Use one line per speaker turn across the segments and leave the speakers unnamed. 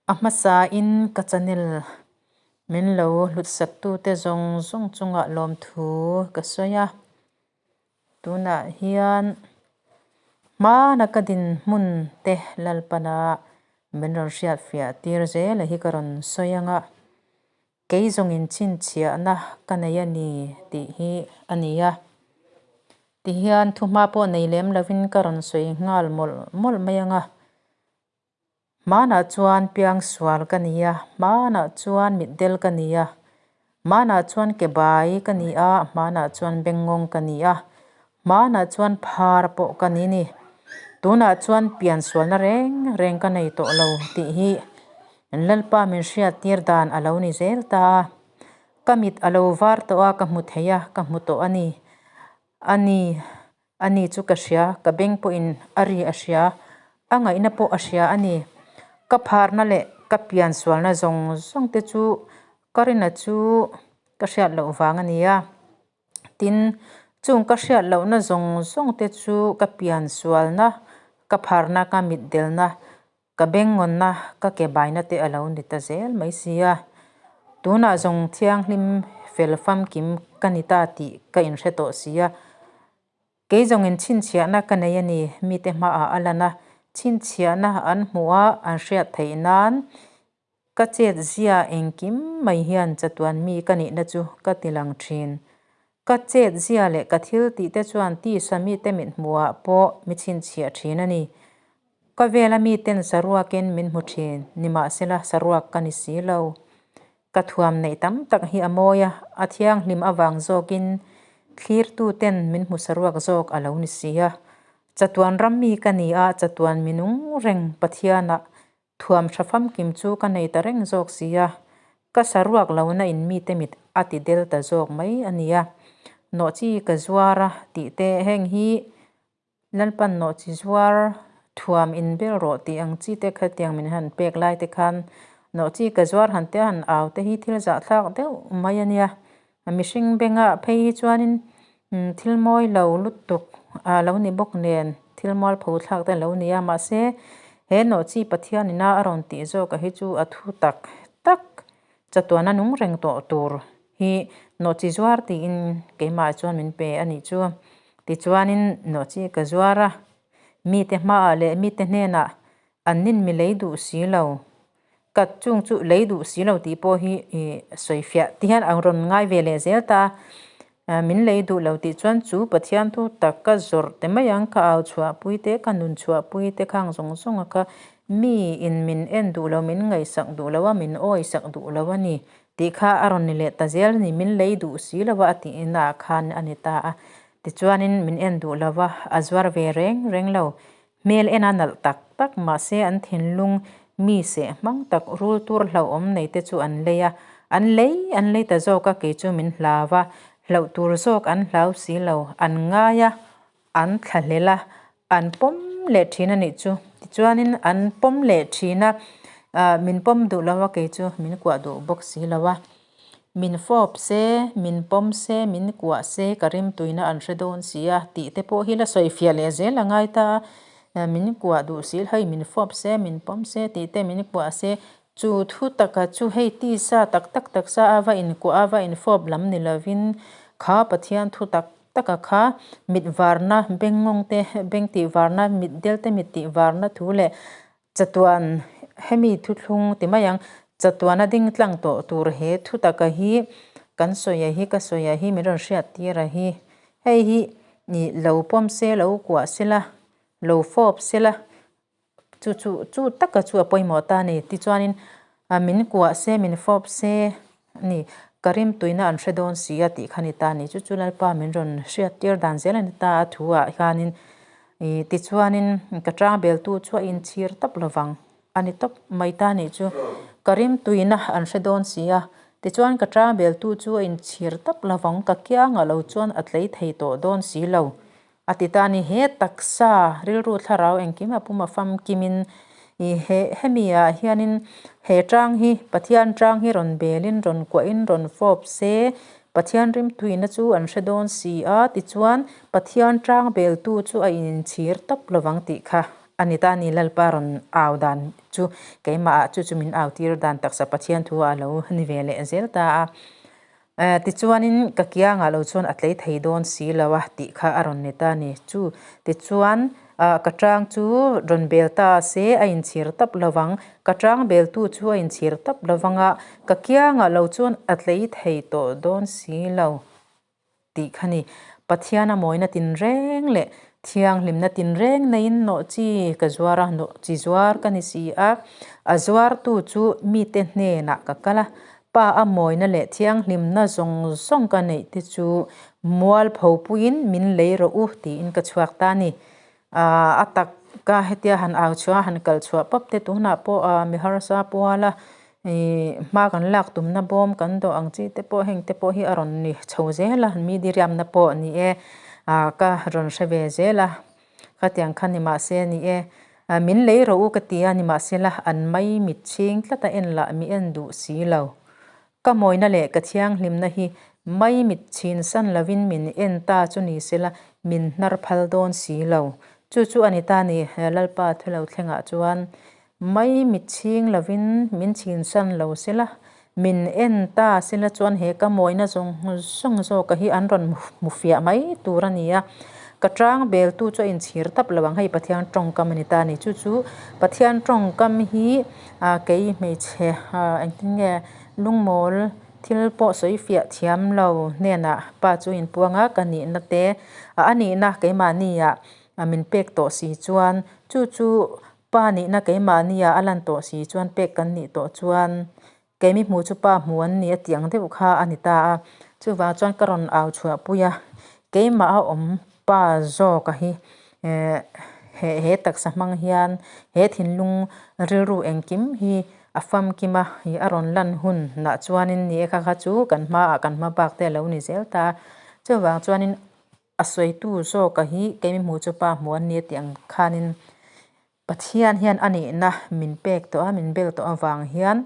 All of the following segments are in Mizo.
A hmasain ka channel min lo hlutsaktute zawng zawng chungah lawmthu ka sawi a. Tunah hian hmana ka dinhmun te Lalpana min rawn hriatfiah tir zel a hi ka rawn sawi ang a. Kei zawngin chhinchhiahna ka nei a ni tih hi a ni a. Tihian thuhma pawh nei lem lovin ka rawn sawi nghal mawlh mawlh mai ang a. Hmanah chuan piangsual ka ni a, hmanah chuan mitdel ka ni a, hmanah chuan kebai ka ni a, hmanah chuan bengngawng ka ni a, hmanah chuan phar pawh ka ni ni. Tunah chuan piansualna reng reng ka nei tawh lo tih hi Lalpa min hriattir dan a lo ni zel ta a. Ka mit a lo var tawh a, ka hmu thei a, ka hmu tawh a ni. A ni. A ni chu ka hria, ka beng pawhin a ri a hria, a ngaihna pawh a hria a ni. Ka pharna leh ka pian sualna zawng zawng te chu ka rina chu ka hriat loh vang a ni a. Tin, chung ka hriat lohna zawng zawng te chu ka pian sualna, ka pharna, ka mitdelna, Ka bengngawnna ka ke baina te a lo ni ta zel mai si a, tunah zawng thianghlim fel famkim ka ni ta tih ka inhre tawh si a, kei zawngin chhinchhiahna ka nei a ni, mite hmaah a lan a, chhinchhiahna an hmuh a an hriat theih nan ka chet zia engkim mai hian chatuan mi ka nihna chu ka ti lang thin. Ka chet zia leh ka thil tih te chuan tisa mite mithmuhah pawh mi chhinchhiah thin a ni. Ka vela miten saruakin min hmu thin, nimahsela saruak ka ni si lo. Ka thuam neih tam tak hi a mawi a, a thianghlim avang zawkin thlirtuten min hmu saruak zawk a lo ni si a. Chatuan ram mi ka ni a, chatuan mi nung reng Pathianah Thuam tha famkim chu ka nei ta reng zawk si a, ka saruak lohna in mite mit a ti del ta zawk mai a nia. Nawhchi ka zuar a tih te heng hi Lalpan nawhchi zuar thuam in bel rawh tih ang chi te khatiang min han pek lai te khan nawhchi ka zuar han te han au te hi thil zahthlak deuh mai a nia. Mihring bengah phei hi chuanin thil mawi lo lutuk a lo ni bawk nen thil mualpho thlak te a lo ni a mahse he nawhchi Pathian ina a rawn tih zawk a hi chu a thu tak tak chatuana nung reng tawh tur hi nawhchi zuar tiin keimah chuan min pe a nih chu. Tichuanin nawhchi ka zuar a, mite hmaah leh mite hnenah an nin mi lei duh si lo. Kat chung chu lei duh si lo tih pawh hi ih sawifiah ti hian ang rawn ngai ve leh zel ta a, min lei duh lo tih chuan chu Pathian thu tak ka zawrh te mai ang ka au chhuahpui te ka nun chhuahpui te khang zawng zawng a kha mi in min en duh lo min ngaihsak duh lo a min awisak duh lo a ni tih kha a rawn ni leh ta zel a ni min lei duh si lo a a tih inah khan a ni ta a tichuanin min en duh lo a a zuar ve reng reng lo. Hmel en a nalh tak tak mahse an thinlung mi seh hmang tak rul tur hlauhawm nei te chu an lei a, an lei an lei ta zawk a kei chu min hlau a, hlauh tur zawk an hlau si lo, an ngai a, an thlahlel a, an pawm leh thin a nih chu. Tichuanin an pawm leh thin a, ah min pawm duh lo a kei chu min kuah duh bawk si lo a. Min fawp se, min pawm se, min kuah se, ka rimtuina an hre dawn si a tih te pawh hi la sawi fiah leh zel a ngai ta a. Min kuah duh si hei min fawp se, min pawm se tih te min kuah se, chu thu taka chu hei tisa tak tak taksa a va inkuah a va infawp lam ni lovin kha Pathian thu tak taka kha mit varna bengngawng te beng tih varna mit del te mit tih varna thu leh Chatuan, hemi thuthlung ti mai ang, chatuan a ding tlang tawh tur he thu taka hi kan sawi a hi, ka sawi a hi, min rawn hriat tir a hi. Hei hi ih lo pawm se, lo kuah se la, lo fawp se la, chu chu chu taka chu a pawimawh ta a ni. Tichuanin min kuah se, min fawp se a ni, ka rimtuina an hre dawn si a tih kha a ni ta a ni. Chu chu Lalpa min rawn hriat tir dan zel a ni ta a thu ah hianin Ih tichuanin ka tang beltu chu a inchhir tawp lovang a ni tawp mai ta nih chu. Ka rimtuina an hre dawn si a, tichuan ka tang beltu chu a inchhir tawp lovang ka kiangah lo chuan a tlei thei tawh dawn si lo a ti ta a ni. He taksa rilru thlarau engkim a pum a famkimin ih he hemi ah hianin he tang hi Pathian tang hi rawn belin rawn kuahin rawn fawp se Pathian rimtuina chu an hre dawn si a, tichuan Pathian tang beltu chu a inchhir tawp lovang tih kha a ni ta a ni. Lalpa rawn au dan chu keimahah chu chu min au tir dan taksa Pathian thu a lo ni ve leh zel ta a. Tichuanin ka kiangah lo chuan a tlei thei dawn si lo a tih kha a rawn ni ta a ni. Chu tichuan ka tang chu rawn bel ta se a inchhir tap lovang, ka tang beltu chu a inchhir tap lovang a, ka kiangah lo chuan a tlei thei tawh dawn si lo. Tih kha ni. Pathian a mawina tinreng leh thianghlimna tinreng neiin nawhchi ka zuar a, nawhchi zuar ka ni si a. A zuartu chu mite hnenah ka kal a, Pa a mawina leh thianghlimna zawng zawng ka neih te chu mualpho puiin min lei rawh u tiin ka chhuak ta a ni. A taka hetia han au chhuah a, han kal chhuah pawp te tunah pawh mi harsa puala hma kan lak tumna bawm kan dawh ang chi te pawh heng te pawh hi a rawn ni chho zel a, mi diriamna pawh ni e ka rawn hre ve zel a, khatiang kha ni mahse ni e min lei rawh u ka ti a nimahsela an mai mit chhing tlat a en lah mi en duh si lo. Ka mawina leh ka thianghlimna hi mai mit chhin san lovin min en ta chu ni sela min hnar phal dawn si lo. Chu chu a ni ta ni, Lalpa thu lo thlengah chuan mai mit chhing lovin min chhin san lo sela, min en ta sela chuan he ka mawina zawng zawng zawka hi an rawn hmu fiah mai tur a ni a. Ka tang beltu chu a inchhir tap lo ang, hei Pathian tawngkam a ni ta ni. Chu chu Pathian tawngkam hi kei hmeichhe engtin nge lungmawl thil pawh sawi fiah thiam lo hnenah pa chu inpuang a, ka nihna te a nihna keimahnia min pek tawh si chuan chu chu pa nihna keimahnia a lan tawh si chuan pek kan nih tawh chuan Keimi hmu chu pa hmu an ni a tih ang deuh kha a ni ta a, chuvang chuan ka rawn au chhuah pui a, keimah a awm pa zawk a hi he he taksa hmang hian he thinlung rilru engkim hi a famkim a, ih a rawn lan hun nah chuanin ni e kha kha chu kan hmaah kan hma bak te a lo ni zel ta a, chuvang chuanin a sawitu zawk a hi keimi hmu chu pa hmu an ni a tih ang khanin. Pathian hian a nihna min pek tawh a, min bel tawh avang hian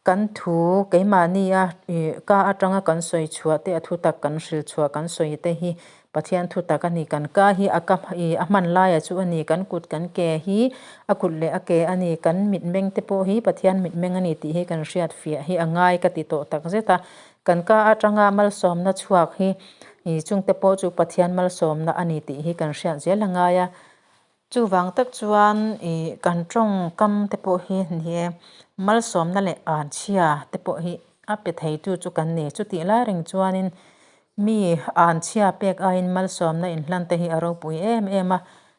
kan thu keimahnia ka atanga kan sawi chhuah te, a thutak kan hril chhuah kan sawi te hi Pathian thutak a ni. Kan ka hi a ka a hman laia chu a ni, kan kut kan ke hi a kut leh a ke a ni, kan mitmeng te pawh hi Pathian mitmeng a ni tih hi kan hriat fiah hi a ngai ka ti tawh tak zet a. Kan ka atanga malsawmna chhuak hi chungte pawh chu Pathian malsawmna a ni tih hi kan hriat zel a ngai a. Chuvang tak chuan ih kan tawngkam te pawh hi ni e, malsawmna leh anchhia te pawh hi a pe theitu chu kan ni. Chutih lai reng chuanin mi anchhia pek aiin malsawmna inhlan te hi a ropui em em a.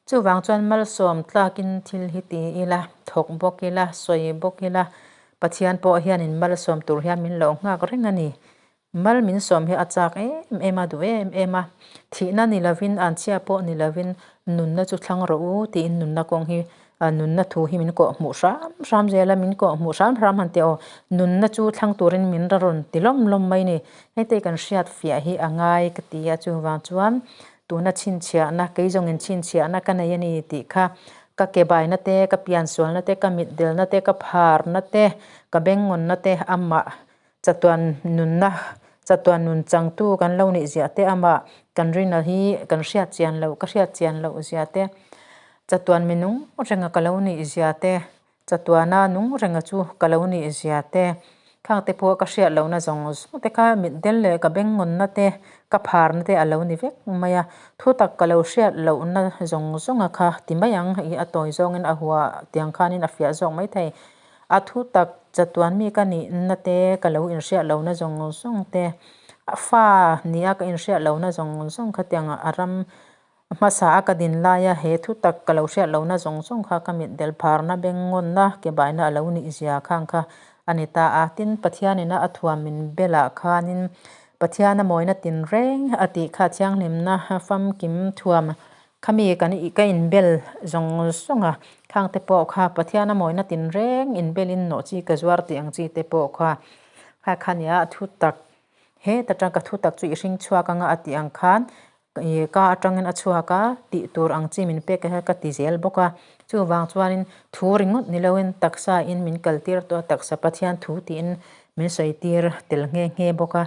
Chuvang chuan malsawm tlakin thil hi ti ila, thawk bawk ila, sawi bawk ila, Pathian pawh hianin malsawm tur hian min lo nghak reng a ni. Mal min sawm hi a chak em em a, duh em em a. Thihna ni lovin, anchhia pawh ni lovin nunna chu thlang rawh u tiin nunna kawng hi, nunna thu hi min kawh hmuh hram hram zel a, min kawh hmuh hram hram han tih aw, nunna chu thlang turin min ra rawn ti lawm lawm mai ni. Hete kan hriat fiah hi a ngai ka ti a, chuvang chuan tuna chhinchhiahna, kei zawngin chhinchhiahna ka nei a ni tih kha ka ke baina te, ka piansualna te, ka mitdelna te, ka pharna te, ka bengngawnna te amah Chatuan nunna, chatuan nun changtu kan lo nih ziah te amah kan rinna hi kan hriat chian loh, ka hriat chian loh zia te, chatuan mi nung renga ka lo nih zia te, chatuana nung renga chu ka lo nih zia te, khang te pawh ka hriat lohna zawng zawng te kha mitdel leh ka bengngawnna te, ka pharna te a lo ni vek mai a, thutak ka lo hriat lohna zawng zawnga kha ti mai ang i a tawi zawngin a hua tiang khanin a fiah zawk maithei. A thu tak chatuan mi ka nihna te, ka lo inhriat lohna zawng zawng te, a fa nia ka inhriat lohna zawng zawng khatiang a ram hmasa a ka din laia he thu tak ka lo hriat lohna zawng zawng kha ka mitdel pharna bengngawnna ke baina a lo nih zia khang kha a ni ta a. Tin, Pathianina a thuam min belah khanin Pathiana mawina tinreng a tih kha thianghlimna famkim thuam Khami kan ka inbel zawng zawng a, khang te pawh kha Pathian a mawina tinreng inbelin nawh chi ka zuar tih ang chi te pawh kha kha kha nia a thu tak heta tang ka thu tak chu i hring chhuak anga a tih ang khan ih ka atangin a chhuak a tih tur ang chi min pek kha ka ti zel bawk a, chuvang chuanin thu ringawt ni loin taksa in min kal tir tawh a taksa Pathian thu tiin min sawi tir tel nghe nghe bawk a.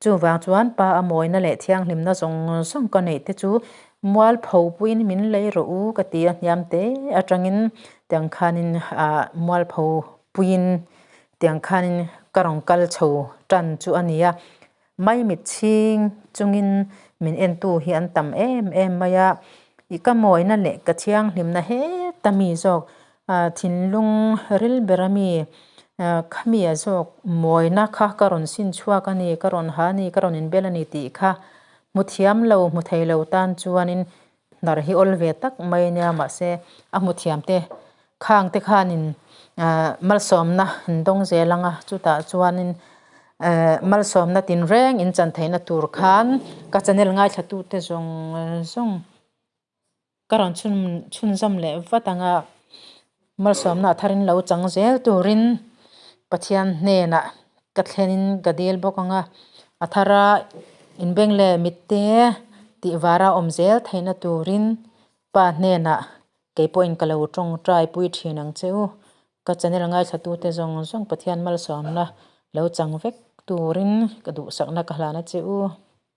Chuvang chuan Pa a mawina leh thianghlimna zawng zawng ka neih te chu Mualpho puiin min lei rawh u ka ti a, hniam te atangin tiang khanin ah mualpho puiin tiang khanin ka rawn kal chho tan chu a ni a. Maimit chhing chungin min entu hi an tam em em mai a, i ka mawina leh ka thianghlimna heta mi zawk ah thinlung ril bera mi ah khami a zawk mawina kha ka rawn sin chhuak a ni, ka rawn ha a ni, ka rawn inbel a ni tih kha hmu thiam lo, hmu thei lo tan chuanin hnar hi awl ve tak mai a nia mahse a hmu thiam te khang te khanin ah malsawmna an dawng zel ang a chutah chuanin eh malsawmna tinreng in chan theihna tur khan ka channel ngaithla tute zawng zawng ka rawn chhun chhunzawm leh vat ang a malsawmna a tharin lo chang zel turin Pathian hnenah ka thlenin ka dil bawk ang a a thara inbeng leh mitte tih vara awm zel theihna turin pa hnenah kei pawhin ka lo tawngtai pui thin ang che u. Ka channel ngaithlatute zawng zawng Pathian malsawmna lo chang vek turin ka duhsakna ka hlan a che u.